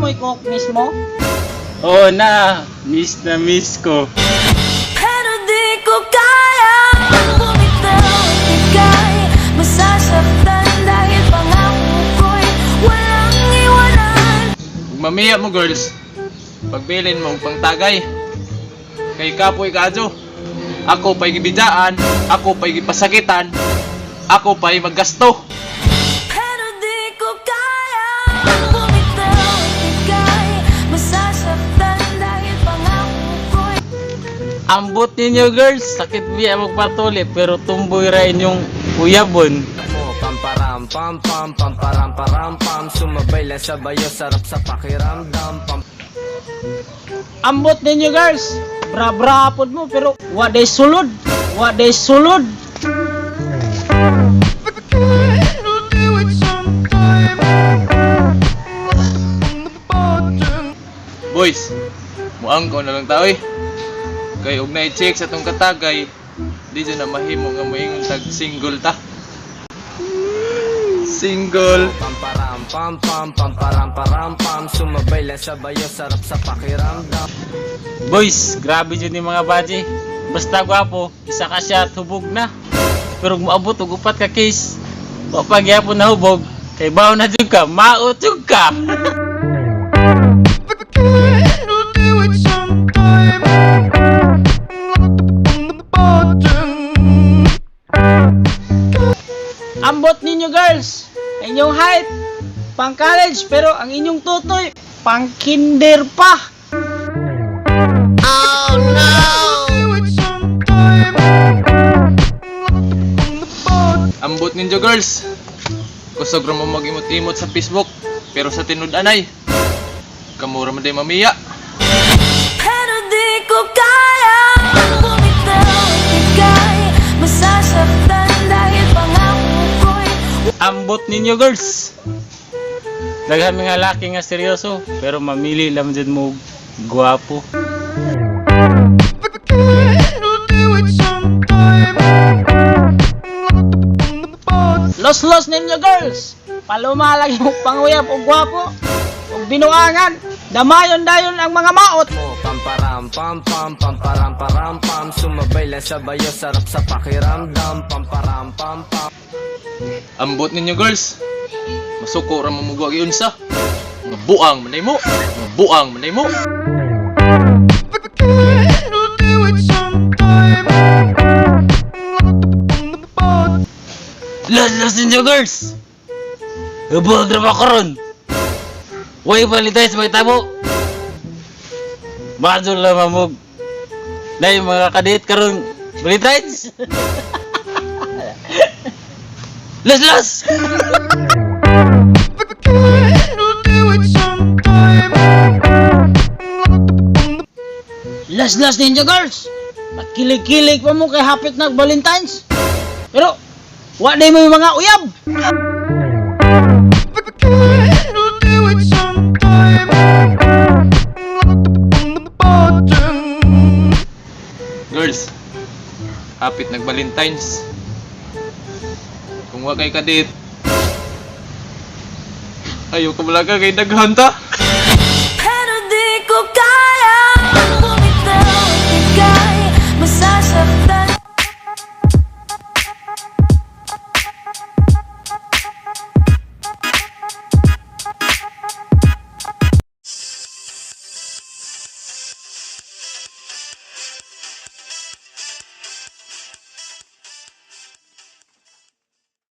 mo cook mismo? Oo na, miss na miss ko. Pero di ko kaya bumitaw at ika'y masasaktan dahil pangako ko'y walang iwanan. Ug mamiya mo, girls, pagbilin mo og pangtagay. Kay kapoy kaadyo. Ako pa'y gibidaan, ako pa'y gipasakitan, ako pa'y maggasto. Pero di ko kaya bumitaw at ika'y masasaktan dahil pangako ko'y Ambot ninyo, girls, sakit biya magpatuli pero tumboy ra inyong uyabon. Mo pamparam pam pam pamparam param pam. Sumabay lang sa bayo, sarap sa pakiramdam pam. Ambot ninyo, girls. Bra-bra pod mo pero wa day sulod. Wa day sulod. Boys, muangko na lang tao eh. Kay og na-check sa tong katagay, di dyan na mahimo nga moingon tag single ta. Single. Pamparam pam pam pamparam param pam. Sumabay lang sa bayo, sarap sa pakiramdam. Boys, grabe jud ni mga baji. Basta gwapo, isa ka siya at hubog na. Pero kung moabot og upat ka case, wa pa gyapon na hubog, kay bawo na jud ka, maot jud ka. Ambot ninyo, girls. Inyong height pang college pero ang inyong tutoy pang kinder pa. Ambot ninyo, girls. Kusog ra mo magimot-imot sa Facebook, pero sa tinud-anay, kamura man day mamiya. Pero di ko kaya bumitaw at ika'y masasaktan dahil pangako ko'y Ambot ninyo, girls. Daghan mga laki nga seryoso, pero mamili lang jud mo og gwapo. Los-los ninyo, girls. Paluma lagi mo panguyab og gwapo. Og binuangan, damayon dayon ang mga maot. Mo pamparam pam pam pamparam param pam. Sumabay lang sa bayo, sarap sa pakiramdam pamparam pam pam. Ambot ninyo, girls. Masuko ra mo mugwa giunsa. Mga buang man mo. Mga buang man mo. Los los ninyo, girls. Hubog ra ba karon? Way balitay sa mahitabo. Madol lang mamog. Dahil mga kadate karon Valentine's. Los los. Las-las ninyo, girls. Pakilig-kilig pa mo kay hapit nag Valentine's. Pero wa day mo yung mga uyab. Girls, hapit nag Valentine's. Kung wa kay kadate, ayaw ka malaga kay daghan ta.